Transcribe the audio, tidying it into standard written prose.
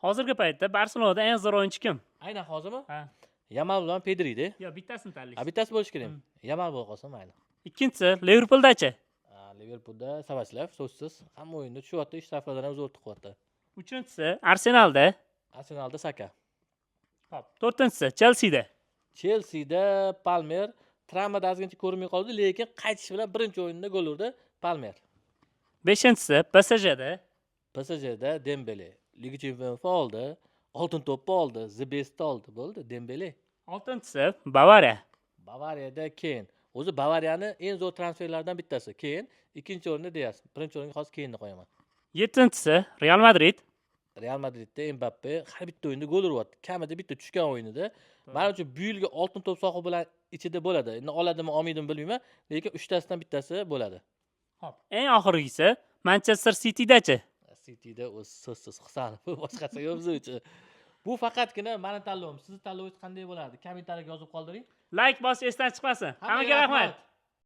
Hozirgi paytda Barselonada eng zo'r o'yinchi kim? Aynan hozirmi? Ha. Yamal bilan Pedrida. Yo'q, bittasini tanlaysiz. A, bittasi bo'lishi kerak. Yamal bo'lib qolsa, mayli. Ikkinchisi, Liverpuldachi? A, Liverpulda Szoboszlay, so'zsiz, hamma o'yinda tushyapti, shtraflardan ham zo'r tiqyapti. Uchinchisi, Arsenalda? Arsenalda Saka. Xo'p, to'rtinchisi, Chelsida? Chelsida Palmer. Travmada ozgincha ko'rinmay qoldi, lekin qaytishi bilan birinchi o'yinda gol urdi Palmer. Beshinchisi, PSJda? PSJda Dembele. Liga Chempionlar oldi, oltin to'pni oldi, The Bestni oldi, bo'ldi, Dembele. Oltinchisi, Bavariya? Bavariyada Keyn. O'zi Bavariyani eng zo'r transferlardan bittasi Keyn. Ikkinchi o'rinda Dias. Birinchi o'ringa hozir Keynni qo'yaman. Yettinchisi, Real Madrid? Real Madridda Mbappe har bitta o'yinda gol uryapti, kamida bitta tushgan o'yinida. Manimcha, bu yilgi oltin to'p sohibi bilan ichida bo'ladi. Endi oladimi, olmaydimi, bilmayman, lekin uchtasidan bittasi bo'ladi. Xo'p, eng oxirgisi, Manchester Citydachi? Cityda o'zi so'zsiz Husanov, boshqasi yo'q biz uchun. Bu faqatgina mani tanlovim. Sizni tanlovingiz qanday bo'lardi, kommentariyaga yozib qoldiring. Layk bosish esdan chiqmasin. Hammaga rahmat.